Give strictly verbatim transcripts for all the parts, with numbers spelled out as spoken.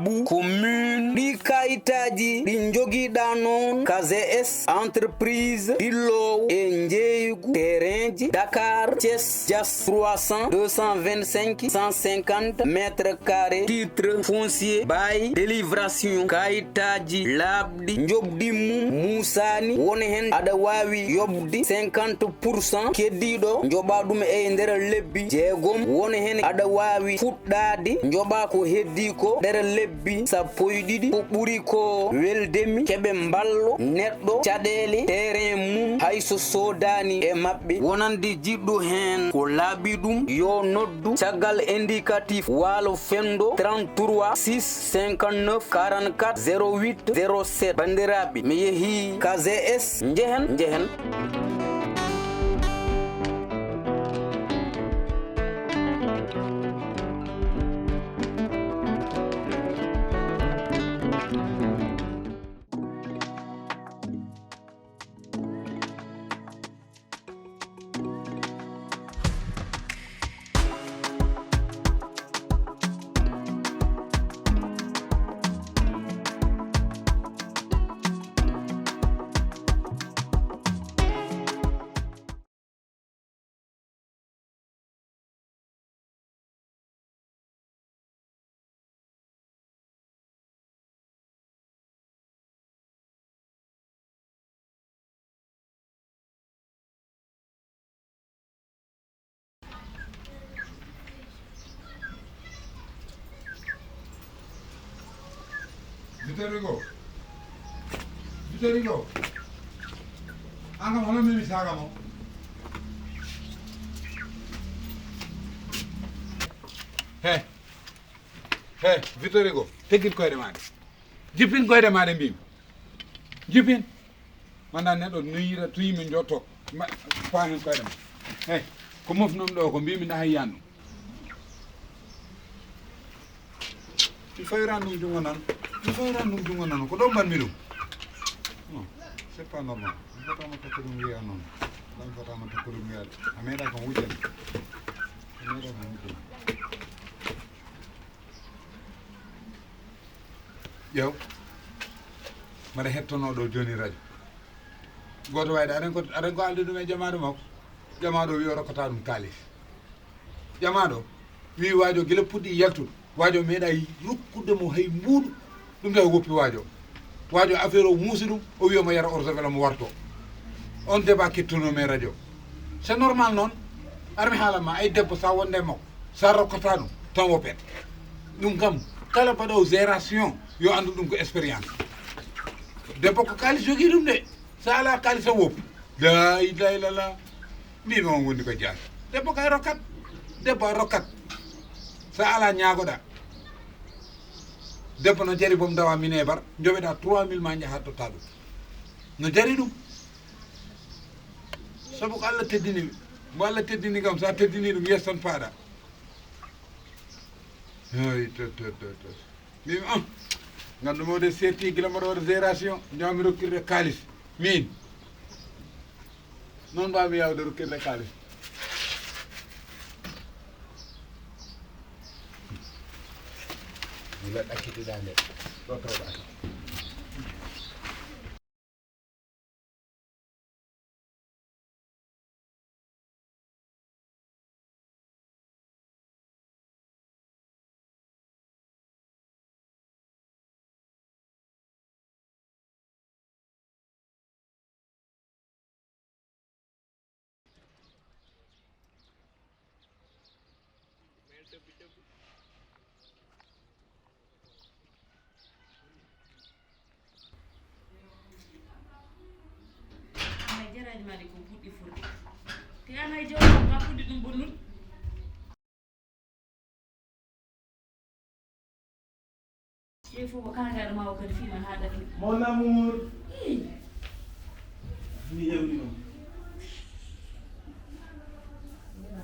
Sabu commune ɗi kayitaaji ɗi njogiɗa noon, K G S, entreprise ɗi loow e njeeygu terrainji Dakar, Thiès, Diass, trois cents, deux cent vingt-cinq, cent cinquante mètres carrés, titre foncier, bail, délibération, kayitaaji laaɓɗi, njoɓdi mum muusaani, won heen aɗa waawi yoɓde cinquante pour cent, keddiiɗo njoɓa ɗum e nder lebbi jeegom, won heen aɗa waawi fuɗɗaade njoɓa ko heddii ko nder lebbi sappo e ɗiɗi. Ko ɓuri ko weldemi, keɓe mballo neɗɗo caɗeele terrain mum, hay so soodaani e maɓɓe. Wonande jiɗɗo heen ko laaɓi ɗum, yo noddu caggal indicatif Waalo Fenndo, trente-trois six cinquante-neuf quarante-quatre zéro huit zéro sept. Banndiraaɓe, mi yehii K Z S, njehen, njehen. Vittorigo. Vittorigo. An kam hono memi saga mo. He. He, Vittorigo, teggin koyɗe maɗe. Jippin koyɗe maɗe mbimi. Jippin. Manda neɗɗo no yira tuyi min jotto. Ma, pa hen koyɗe ma. He, ko mofnum ɗo ko mbimi nda hay yanno. Mi fawiran ɗum junngo nano. Mi fawiran ɗum junngo nano. Ko ɗon mbanmi ɗum. Non, c'est pas normal. Mi fotama tokko ɗum wiya noon. Lan fotama tokko ɗum wiya. A meeɗa kam wujjani. A meeɗa kam wujjani. Ƴeew. Mbaɗa hettono ɗo jooni radio. Gooto wayde aɗen ko, aɗen ko alde ɗum e jamaɗo makko. Jamaɗo wi o rokkata ɗum kaalis. Jamaɗo wi waajo gila puɗɗi yaltude. Waajo meeɗa rokkude mo hay mbuuɗu. Ɗum tawi woppi waajo. Waajo affaire o muusi ɗum, o wi omo yara eau de javel omo warto. On débat kettuno men radio. C'est normal noon. Armi haala ma ay debbo sa wonde e makko. Sa rokkata ɗum, tan woppet. Ɗum kam, kala baɗowo gération, yo anndu ɗum ko expérience. Debbo ko kaalis jogii ɗum de. Sa ala kaalis tan woppu. La ilaha illallah. Mbimi on woni ko jaati. Debbo kay rokkat. Debbo a rokkat. Sa ala ñaagoɗa. Debbo no jari bom dawa minebar. Joɓeɗa trois mille ma jaha totta ɗum. No jari ɗum. Sabu ko Allah teddini. Mo Allah teddini kam, sa teddini ɗum, yes tan paaɗa. Hey, to, to, to, to. Mbimi, ah, nganndu mo de setti gila mbaɗa waɗa gération, jawmi rokkirde kaalis. Min. Noon mbawmi yawde rokkirde kaalis. Mi waɗa ɗakkitiɗa nde. Ɗo tawɗa. Ay, jaraaji ma ɗi ko puɗɗi furde. Te an hay jawdi ma puɗɗi ɗum bonnude. Ƴeew fof ko kaagaɗo ma o kadi fima ha ɗaɗi. Mon amour. Ih. Mi hewni noon.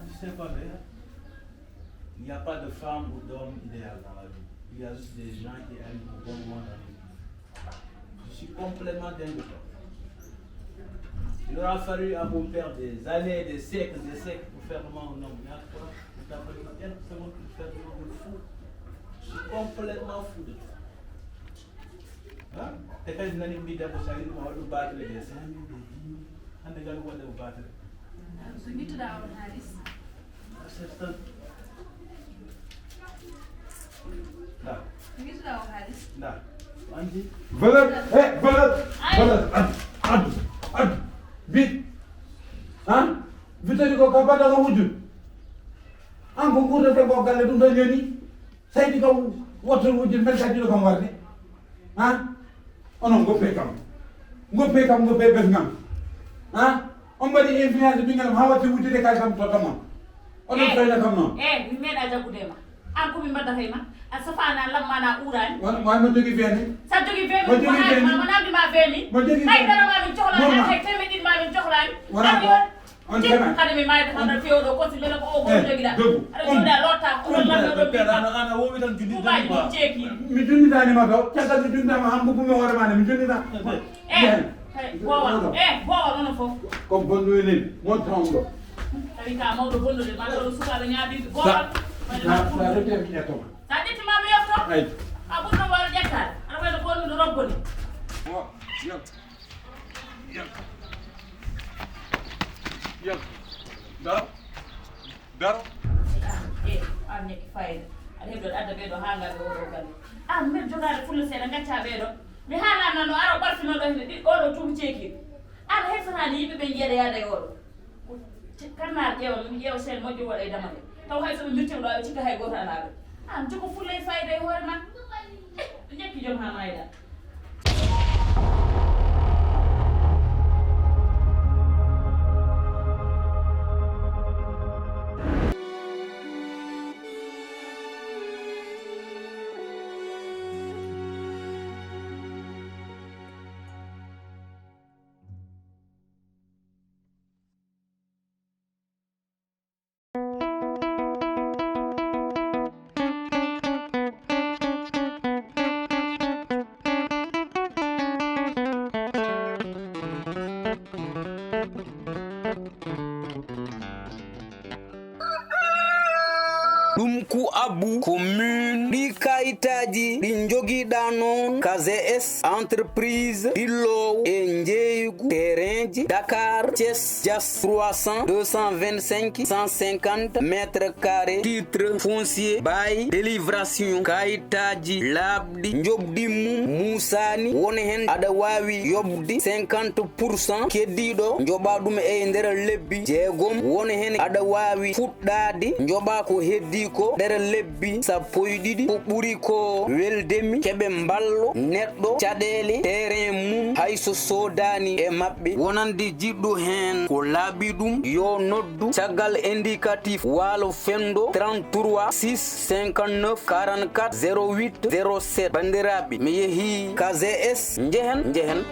Tu sais quoi, d'ailleurs? Il n'y a pas de femme ou d'homme idéal dans la vie. Il y a juste des gens qui aiment au bon moment dans la vie. Je suis complètement dingue de toi. Il aura fallu à mon père des années, des siècles, des siècles pour faire de moi un homme. Mais à toi, il t'a fallu quelques secondes pour faire de moi un fou. Je Complètement fou de toi. Hein? Te kadi nani mbi debbo sa yiɗi ma waɗu batire de cinq mille de dix mille. Hande ngal waɗe o batire. So wittuɗa on haalis. C'est ça. Da. So wittuɗa on haalis. Da. Andi. Valeur, eh, valeur, valeur, ad, ad, ad, bit. Hein? Vittori ko ka bada ko wujju. An ko gurdata ko galle ɗum tan yoni. Saydi kam wotto wujjude mbel ka juɗo kam warde. Ha? Onon goppe kam. Goppe kam, goppe bes ngam. Ha? On mbaɗi influence ɓinngel am ha watti wujjude kay kam to tamon. Onon soyna kam noon. Eh, mi meeɗa jaggude ma. An ko mi mbaddata e ma. A safana lamma na uurani. Won mo mo jogi veni. Sa jogi veni. Mo jogi veni. Ma namdi ma veni. Mo jogi veni. Hay dara ma min cohlani, hay temedin ma min cohlani. Wona ko. On tema. Kadi mi mayde tan fewdo ko si mbele ko o ko jogi da. Aɗa jogi da lotta ko lan do do. Ana ana wowi tan jundi. Ko ba ni ceki. Mi junditani ma to, caggal mi junditama han mbubu mi hoore ma ne, mi jundita. Eh, eh, bowa, eh, bowa nono fof. Ko bonno enen, mon tawon ɗo. Tawi ka mawɗo bonnude, ma ɗo sukaaɓe ñaaɓiiɓe bowa. Sa, sa rete mi ƴettoma. Sa ƴetti ma mi yofto? Ay. A ɓurno wawde ƴettaade. Aɗa wayno bonnude robbo ni. Wa, yal. Yal. Yal. Daro. Daro. Eh, an ñekki fayda. Aɗa heɓi ɗo adda ɓe ɗo haa ngal ɗo ɗo galle. An mbeɗa jogaade fulla seeɗa ngacca ɓe ɗo. Mi haalaa nan no ara ɓarfino ɗo hene ɗi oɗo tuubi ceeki. An hay sanaani yimɓe ɓe njeeɗa yaada e oɗo. Kannaar ƴeewa, mi ƴeewa seen moƴƴo waɗa e damale. Taw hay so ɓe mirtima ɗo aɓe cikka hay gooto alaa ɓe. An jogo fulla e fayda e hoore ma. Eh, ɓe ñakki joom haa maayda. Ɗum ku Abu commune ɗi kayitaaji ɗi njogiɗa noon K Z S entreprise ɗilloowo e njeeygu terrainji Dakar, Thiès, Diass trois cents, deux cent vingt-cinq, cent cinquante mètres carrés, titre foncier, bail, délibération, kayitaaji laaɓɗi, njoɓdi mum muusaani, won heen aɗa waawi yoɓde cinquante pour cent keddiiɗo, njoɓa ɗum e nder lebbi jeegom, won heen aɗa waawi fuɗɗaade njoɓa ko heddii ko nder lebbi sappo e ɗiɗi, ko ɓuri ko weldemi keɓe mballo neɗɗo caɗeele terrain mum hay so soodaani e maɓɓe. Wonande jiɗɗo heen ko laaɓi ɗum, yo noddu caggal indicatif Waalo Fenndo trente-trois six cinquante-neuf quarante-quatre zéro huit zéro sept. Banndiraaɓe, mi yehii K Z S, njehen, njehen.